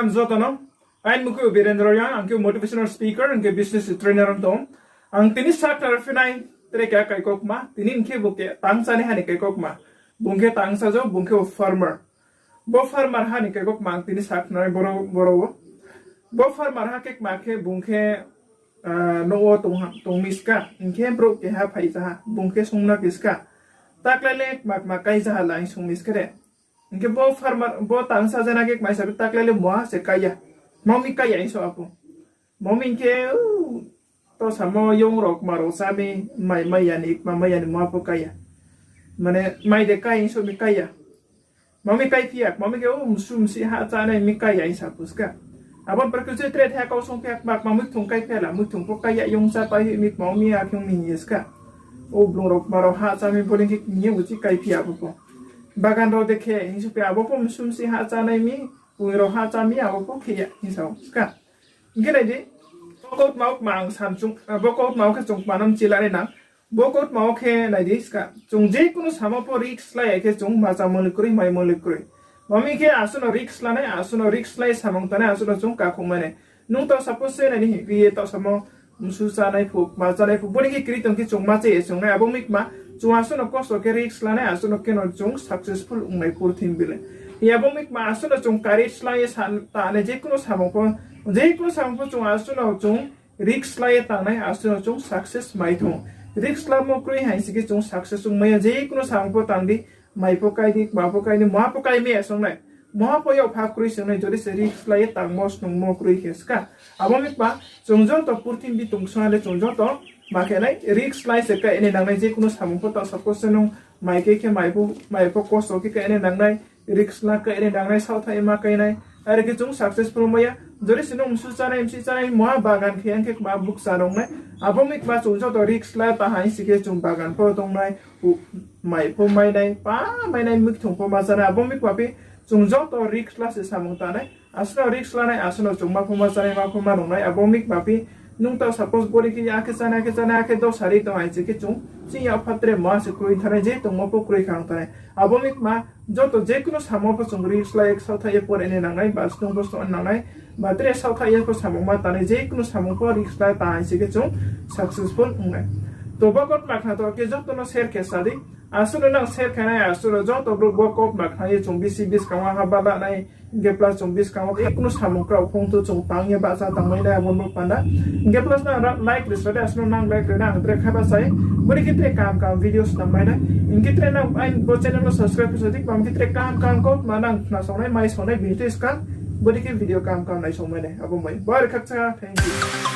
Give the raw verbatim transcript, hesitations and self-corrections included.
Joto no, aini mung khe Birendra Reang, ang khe motivational speaker, ang khe business trainer ong tong. Ang tini sakhnari phinai tre keha kaikokma, tini hing khe bo khe tangsa ni ha ni kaikokma. Bung khe tangsa jo, bung khe bo farmer. Bo farmer ha ni kaikokma ang tini sakhnari boro, boro wo. Bo farmer ha khe kma khe bung khe, ah, nouh wo tong ha, tong mi ska, hing khe brouh keha phai ja ha, bung khe sung na khe ska. Taklai le kma kma kai ja ha la hing sung mi ska de. Hing khe bo farmer, bo tangsa jana khe kma hing sa phi taklai le moha se kai ya. Tma mi kai ya hing sa pho. Tma mi hing khe, u, to samo yong rao kma rao sa mi, mai, mai ya ni, kma mai ya ni moha pho kai ya. Mane, mai de kai hing sa mi kai ya. Tma mi kai phi ya, tma mi khe, u, msu msi ha chánai mi kai ya hing sa pho ska. Abo ni par khe je tre the kau sung phi ya, kma, kma muithung kai phi ya la, muithung pho kai ya, yong sa pai mi, tma mi ya khe ong mi hing ye ska. O blung rao kma rao ha chá mi bo ni khe hing ye uchih kai phi ya abo pho. Bagan rao de khe hing sa phi abo pho msu msi ha chánai mi, bung rao ha chá mi abo pho khe ya hing sa ska. Hing khe nai di, bo kautma wo kma ang sam chung, bo kautma wo khe chung kma no mchi la nai nang. Bo kautma wo khe nai di ska. Chung je kunu samo pho risk la ya khe chung ma chámo le kroi, maimo le kroi. Tma mi khe asuh no risk la nai, asuh no risk la ye samung tangnai, asuh no chung kakhouh mai nai. Nung taoh suppose se nai di hing phi ye taoh samo msu chánai phuh, kma chánai phuh, bo ni khe kri tong khe chung ma chá ye chung nai. Abo mi kma chung asuh no kosto khe risk la nai, asuh no khe no chung successful ong nai purthimbi le. Hing abo mi kma asuh no chung courage la ye sa tangnai je kunu samung pho, je kunu samung pho chung asuh no chung risk la ye tangnai, asuh no chung success mai thung. Risk lamo kroi haing si khe chung success ong mai ya, je kunu samung pho tang di, mai pho kai di, kma pho kai di, moha pho kai mi ya song nai. Moha pho yak pha kroi song nai, jodi se risk la ye tangmo snungmo kroi khe ska. Abo mi kma chung joto purthimbi tong song le chung joto ma khe nai, risk la ye se kai nai nang nai, je kunu samung pho taoh suppose se nung mai khe khe mai pho, mai pho kosto khe kai nai nang nai, risk la kai nai nang nai, saohthaih ye ma kai nai. Are khe chung successful mai ya. Jodi se nung msu chánai, msi chánai, moha bagan khe yang khe kma bukcha rong nai. Abo mi kma chung joto risk la ta haing si khe chung bagan pho tong nai, u, mai pho mai nai, pa mai nai, muithung pho ma chá nai. Abo mi kma phi chung joto risk la se samung tangnai. Asuh no risk la nai, asuh no chung ma pho ma chá nai, ma pho ma nung nai. Abo mi kma phi nung taoh suppose bori khe ya khe chá nai, khe chá nai, khe dosa ri tong haing si khe chung chini yak pha tre moha se kroi thanng nai, je tongmo pho kroi khang thanng nai. Abo mi kma joto je kunu samo pho chung risk la ye saohthaih ye pore nai nang nai, ba snung pho snung nang nai, ba tre saohthaih ye pho samung ma tangnai, je kunu samung pho risk la ta haing si khe chung successful ong nai. To bo kautma khna to khe joto no share khe sa di. Asuh no nang share khe nai, asuh no joto brouh bo kautma khna ye chung bisi buskang wo ha ba la nai, hing khe plus chung buskang wo je kunu samung kraoh phung thu chung tang ye bahcha tangmai nai abo no panda. Hing khe plus nang like ri sa di, asuh no nang like ri nai, ang tre khai bahcha ye. Bodi khe tre kaham kaham video snam mai nai. Hing khe tre nang aini bo channel no subscribe khe sa di, bam khe tre kaham kaham kautma nang khna saonai, mai saonai, bini tre skang. Bodi khe video kaham kaham nai saomai nai. Abo mai. Bari khakchang ha, thank you.